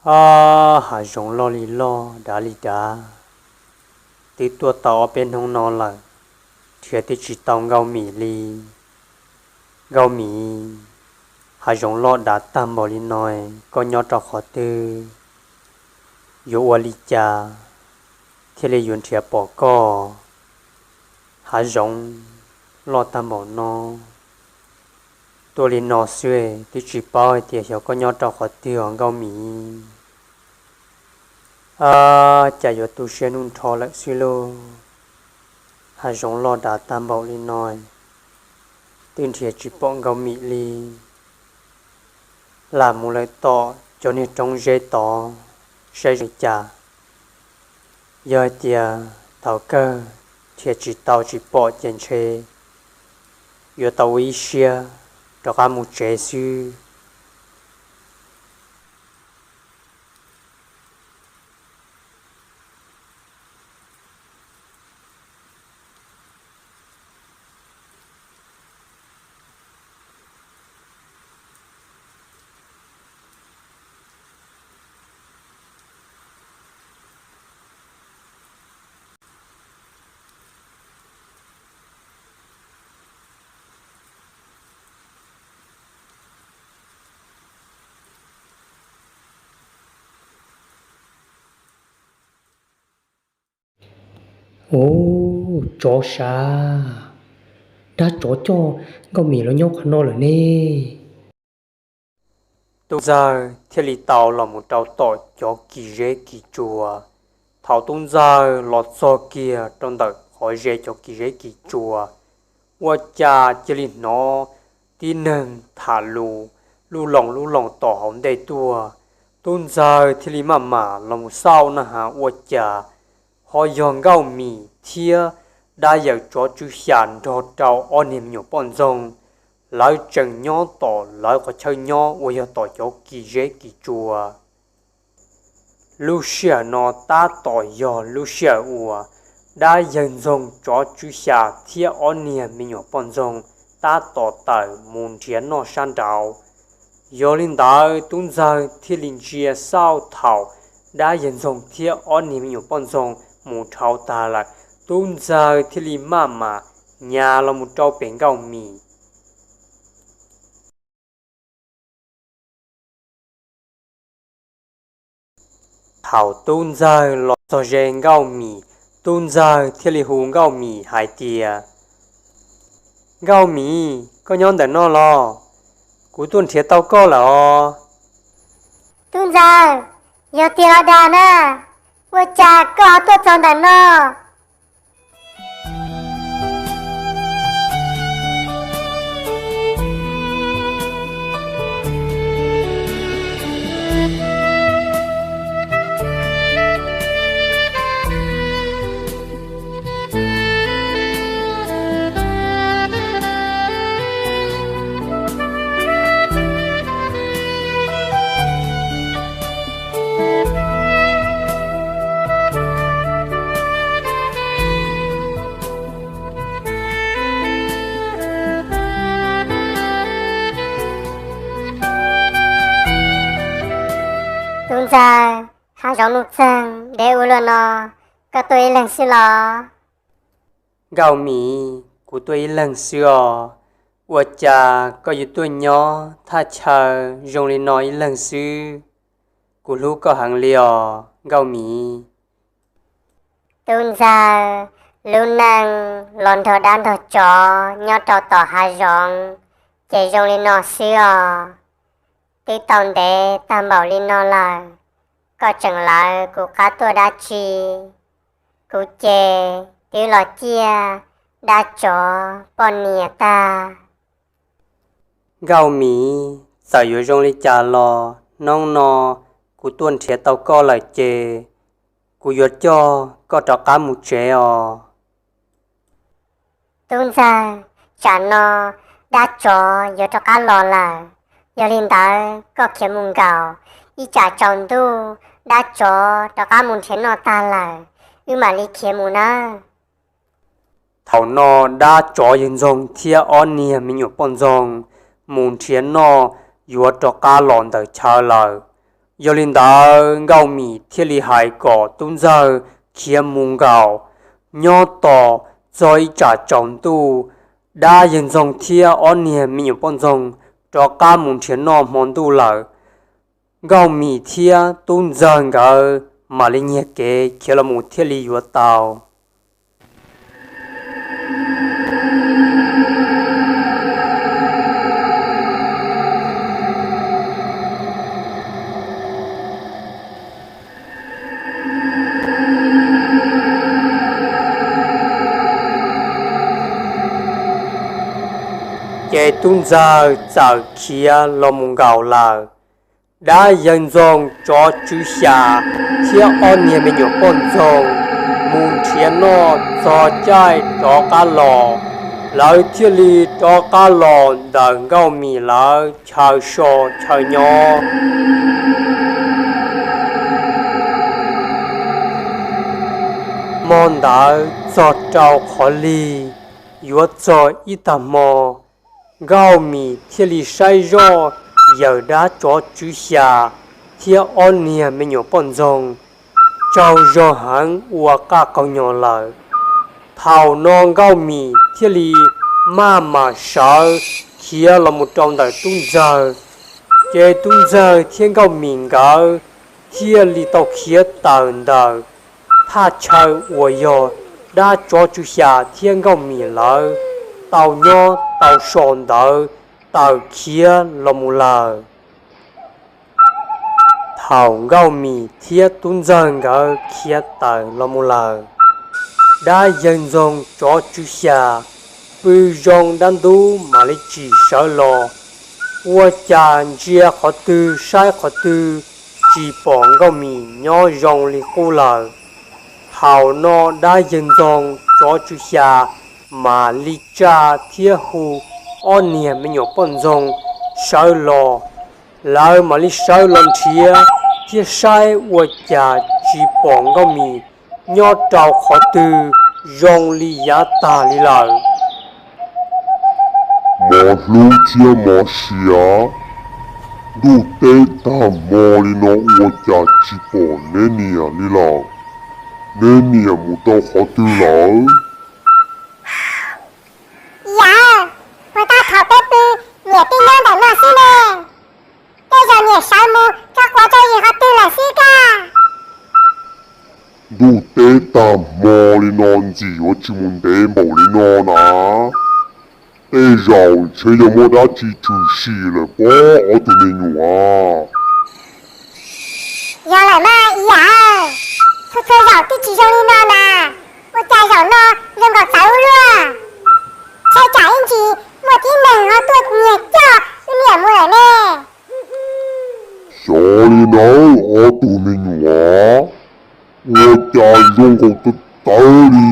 Ab, hav zoov loj li loj, dav li dav, twb tuaj tau ob peb hnub no lawm, nrhiav twb tsis tau Nkauj Mim li. Nkauj Mim, hav zoov loj dav tag npaum li no, koj nyob rau qhov twg? Yuav ua li cas thiaj li yuav nrhiav pom koj? Hav zoov loj tag npaum no, tuaj li no xwb twb tsis paub hais tias xyov koj nyob rau qhov twg os Nkauj Mim. Ab, cas yuav tu siab hnub nrho lawm xwb lauj. Hav zoov loj dav tag npaum li no, twb nrhiav tsis pom Nkauj Mim li. Lam mus lawm tom cov niag roob zeb tod saib zoo li cas. Yog hais tias thaum kawg nrhiav tsis tau tsis pom ces ntshe yuav tau ua ib siab rov qab mus tsev xwb. Ub, tsov sav, dab tsov coj Nkauj Mim los nyob qhov no lawm ne. Tub ntxawg thiaj li tau los mus rau tom cov kis zeb kis tsua. Thaum tub ntxawg los txog kiag rau ntawm qhov ze cov kis zeb kis tsua, ua cas cia li hnov tib neeg tham lus lub loos lub loos tom hauv ntej tuaj. Tub ntxawg thiaj li maj mam los mus xauj na has ua cas ho yog Nkauj Mim thiab dab yawm tsov tswv xya nrog rau ob niag me nyuam poj ntxoog, lawv tseem nyob tom lawv qhov chaw nyob uas yog tom cov kis zeb kis tsua. Lub sij hawm no tab tom yog lub sij hawm uas dab yawg ntxoog tsov tswv xya thiab ob niag me nyuam poj ntxoog tab tom tawm mus nrhiav noj sab nraud. Yog li ntawd tub ntxawg thiaj li ntsia xauj thaum dab yawg ntxoog thiab ob niag me nyuam poj ntxoog mus dhau tag lawm, tub ntxawg thiaj li maj mam nyas los mus rau pem Nkauj Mim. Thaum tub ntxawg los txog ze Nkauj Mim, tub ntxawg thiaj li hu Nkauj Mim hais tias, Nkauj Mim, koj nyob ntawm no los? Kuv tuaj nrhiav tau koj lawm os. Tub ntxawg, yog tiag los dag na, ua cas koj ho tuaj txog ntawm no? Tub ntxawg, hav zoov nuj txeeg dev ua luaj no, koj tuaj ib leeg xwb los? Nkauj Mim, kuv tuaj ib leeg xwb os. Ua cas koj yuav tuaj nyob thaj chaw zoo li no ib leeg xwb? Kuv hlub koj heev li os Nkauj Mim. Tub ntxawg, lub neej los nrog dab nrog tsov nyob rau tom hav zoov, ces zoo li no xwb os. Twb tau ntev tag npaum li no lawm, koj tseem lawv kuv qab tuaj dab tsi? Kuv ces twb los ciaj dab tsov poj niam tag. Nkauj Mim, txawm yuav zoo li cas los hnub no kuv tuaj nrhiav tau koj lawm ces kuv yuav coj koj rov qab mus tsev os. Tub ntxawg, tsam no dab tsov yuav rov qab los lawm, yog li ntawd koj khiav mus nkaum, ib tsam tsaus ntuj dab tsov rov qab mus nrhiav noj tag lawm, wb mam li khiav mus nawb. Thaum no dab tsov yawg ntxoog thiab ob niag me nyuam poj ntxoog mus nrhiav noj yuav rov qab los ntawm chaw lawm. Yog li ntawd Nkauj Mim thiaj li hais kom tub ntxawg khiav mus nkaum nyob tos txog ib tsam tsaus ntuj, dab yawg ntxoog thiab ob niag me nyuam poj ntxoog rov qab mus nrhiav noj hmo ntuj lawm. Nkauj Mim thiab tub ntxawg nkawd mam li nyiag kev khiav los mus thiaj li yuav tau. Ces tub ntxawg txawm khiav los mus nkaum lawm. Dab yawg ntxoog tsov tswv xya thiab ob niag me nyuam poj ntxoog mus nrhiav noj txog caij rov qab los, lawv thiaj li rov qab los ntawm Nkauj Mim lawv chaw so chaw nyob. Hmo ntawd txog rau qhov lig yuav txog ib tag hmo, Nkauj Mim thiaj li saib zoj yawm dab tsov tswv xya thiab ob niag me nyuam poj ntxoog tsaug zog heev ua qaj qaug nyos lawm. Thaum no Nkauj Mim thiaj li maj mam sawv khiav los mus rau ntawm tub ntxawg. Ces tub ntxawg thiab Nkauj Mim nkawd thiaj li tau khiav tawm ntawm thaj chaw uas yog dab tsov tswv xya thiab Nkauj Mim lawv tau nyob tau so ntawd tawm khiav los mus lawm. Thaum Nkauj Mim thiab tub ntxawg nkawd khiav tawm los mus lawm, dab yawg ntxoog tsov tswv xya pw zoo dab ntub mam li tsim sawv los, ua cas ntsia qhov twg saib qhov twg tsis pom Nkauj Mim nyob zoo li qub lawm. Thaum no dab yawg ntxoog tsov tswv xya mam li tsa thiab hu ob niag me nyuam poj ntxoog sawv los. Lawv mam li sawv los nrhiav thiab saib ua cas tsis pom Nkauj Mim nyob rau qhov twg zoo li yav tag li lawm. Mos hlub thiab mos siav, ntuj teb tag hmo li no ua cas tsis pom neb niam li lawm? Neb niam mus rau qhov twg lawm? Yawm, puas tau thaum peb pw niam pib nyob ntawm no xwb ne? Tej zaum niam sawv mus tso quav tso yig qhov twg lawm xwb kaj. Ntuj teb tag hmo li no ntxim yuav tsis mus ntev npaum li no na. Tej zaum ntshe yog muaj dab tsi tshwm sim lawm pob ob tug me nyuam. Yog lawm mas yawm, txhua txhua zaum twb tsis zoo li no na, ua cas zaum no zoo nkaus txawv ua luaj. Ntshe tsam ib ntsis muaj tib neeg ho tuaj nyiag coj wb niam mus lawm ne. Xyov li nawb ob tug me nyuam, ua cas zoo nkaus tawv li.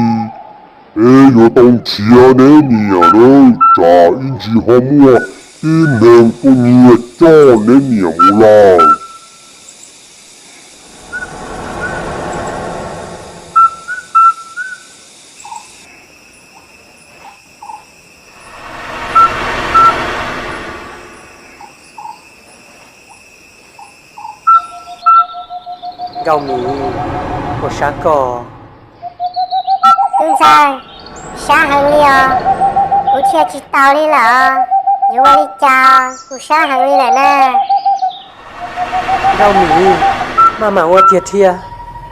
Peb yuav tau nrhiav neb niam nawb, tsam ib ntsis ho muaj tib neeg tuaj nyiag coj neb niam mus lawm. Nkauj Mim, kuv sab koj. Tub ntxawg, sab heev li os, kuv dhia tsis tau li lawm, yuav ua li cas kuv sab heev li lawm na. Nkauj Mim, maj mam ua tiag dhia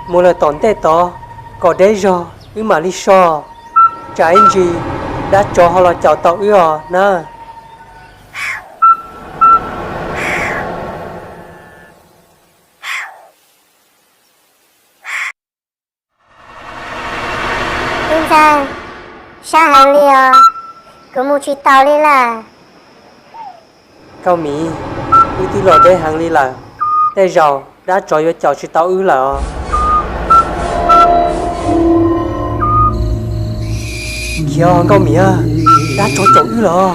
mus lawm tom ntej tod kom deb zog wb mam li so, tsam ib ntsis dab tsov ho los caum tau wb os na. Tub ntxawg, sab heev li os, kuv mus tsis tau li lawm. Nkauj Mim, wb twb los deb heev li lawm, tej zaum dab tsov yuav caum tsis tau wb lawm os. Khiav Nkauj Mim, dab tsov caum wb lawm.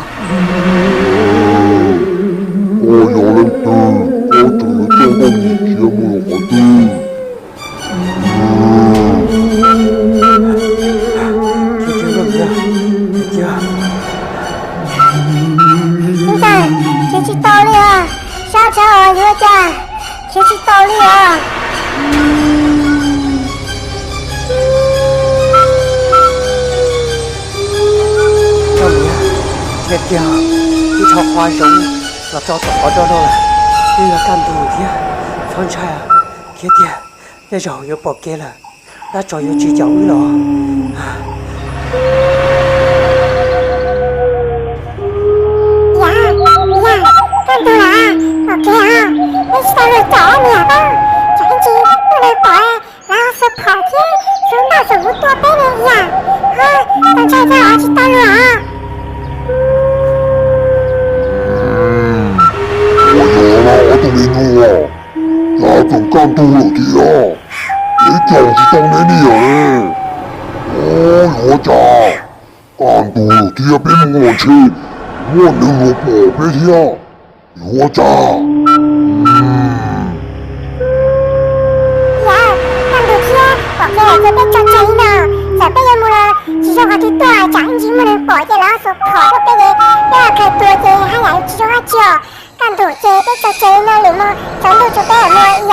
Koj yog leej twg, koj tseem yuav coj Nkauj Mim khiav mus qhov twg? Tub ntxawg, khiav tsis tau li os, sab dhau yuav ua cas, khiav tsis tau li os. Txhob niam, tiag tiag, ib txhia qhua zoov los tso tom qhov rooj no lawm, twb yog kaj ntug thiab. Txhob ntshai, khiav tiag, tej zaum yuav pom kev lawm, dab tsov yuav tsis caum wb los. Yam, yam, kaj ntug lawm, pom kev os, peb tsis tau luag caum niam pab, tsam ib ntsis muaj neeg pom lawv ho xuas phom thiab xuas npaj xuas huv tua peb ne yam. Ho, txhob ntshai txog os, tsis tau luag os. Ua cas ob tug me nyuam, cas tseem kaj ntug lawm thiab? Peb caum tsis tau neb ne yom. Yuav ua cas, kaj ntug lawm thiab peb mus los ntshe muaj neeg los pom peb thiab. Yuav ua cas? Yam, kaj ntug thiab pom kev lawm ces peb tso tseg li no, txawm peb yuav mus los tsis zoo qhov twg tuaj, tsam ib ntsis muaj neeg pom ces lawv xuas phom rau peb ces peb khaws tuag ces haj yam tsis zoo dab tsi os. Kaj ntug ces peb tso tseg li no, lwm hmo tsaus ntuj tso peb mam mus.